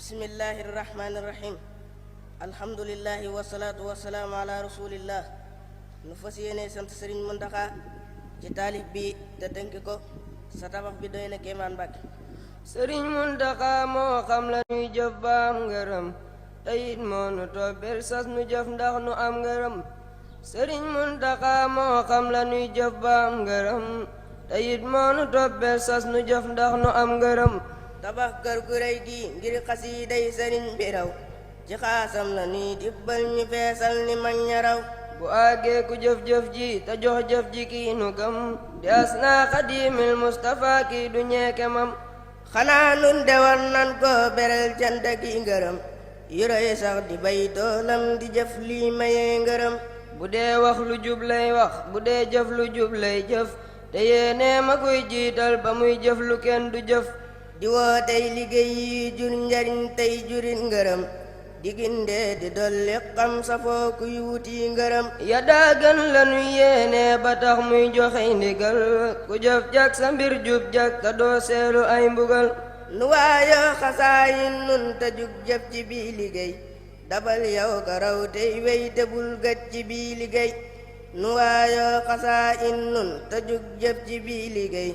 bismillahi irrahmani irrahim alhamdulillahi wasalaatu wasalaamu ala rasulillah nu fas yéene sant sëriñ Muntaxa ci taalif bi te tënk ko sa tabax bi doy na kéemaan Mbàkke. sëriñ Muntaxa moo xam la nuy jëf ba am ngërëm te it moo nu toppeel sas nu jëf ndax nu am ngërëm. sëriñ Muntaxa moo xam la nuy jëf ba am ngërëm te it moo nu toppeel sas nu jëf ndax nu am ngërëm. tabax kër gu rëy gi ngir xasiiday sëriñ bi raw ci xaasam la nuy dibbal ñu feesal ni mag ña raw. bu àggee ku jëf-jëf ji te jox jëf ji kii nu gëm di asnaa xadimil Mustafa kii du ñeekemam. xanaa nun de war nan ko beral cant gi ngërëm yu rëy sax di bay toolam di jëf lii mayee ngërëm. bu dee wax lu jub lay wax bu dee jëf lu jub lay jëf te yéenee ma koy jiital ba muy jëf lu kenn du jëf. di wootey liggéey yi jur njariñ tey jurit ngërëm diginde di dolli xam safoo kuy wuti ngërëm. ya daagan la nu yéenee ba tax muy joxe ndigal ku jëf jak sa mbir jub jak te doo seelu ay mbugal. nu waayo xasaayin nun te jug jëf ci bii liggéey dabal yow ka raw tey wey te bul gëj ci bii liggéey. nu waayo xasaayin nun te jug jëf ci bii liggéey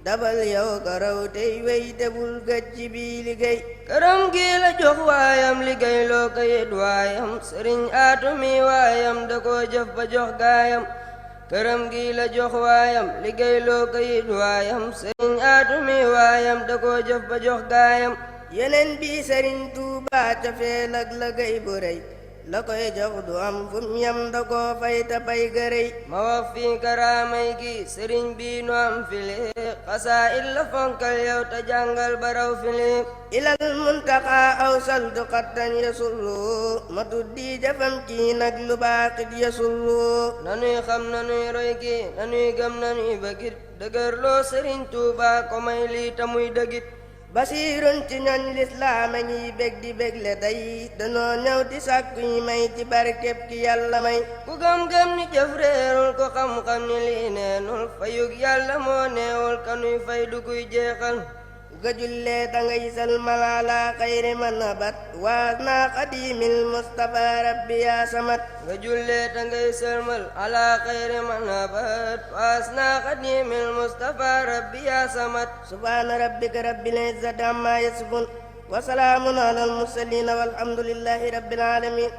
dabal yow ka raw tey wey te bul gëj ci bii liggéey. këram gi la jox waayam liggéey loo ko yit waayam sëriñ aatumi waayam da koo jëf ba jox gaayam. këram gi la jox waayam liggéey loo ko yit waayam sëriñ aatumi waayam da koo jëf ba jox gaayam. yeneen bi sëriñ Tuubaa cofeel ak liggéey bu rëy la koy jox du am fum yam da koo fay te pay gërëy. ma wax fii karaamay gi sëriñ bi nu am file xasaa illa fonkal yow te jàngal baraw file. ilal Muntaxa aw saltu xattan yasullu ma tuddi jafam kii nag lu baaxit yasullu. nanuy xam nanuy roy gi nanuy gëm nanuy bëggit dëgër loo sëriñ Tuubaa ko may lii ta muy dëggit. basiirun ci ñoñ lislaam a ñiy bég di bégle tey danoo ñëw di sàkku yi may ci barkeb ki yàlla may. ku gëm-gëm ni jëf réerul ko xam-xam ni lii neenul fayug yàlla moo neewul kanuy fay du kuy jeexal. nga jullee da ngay salmal ala xayri man abat waas naa xadimil Mustafa rabbi yaa samat. nga jullee da ngay salmal ala xayri man abat waas naa xadimil Mustafa rabbi yaa samat. subhaana rabbika rabbil izzati amma yasifun wa salaamun alal mursaliin walhamdulillahi rabbil aalamiin.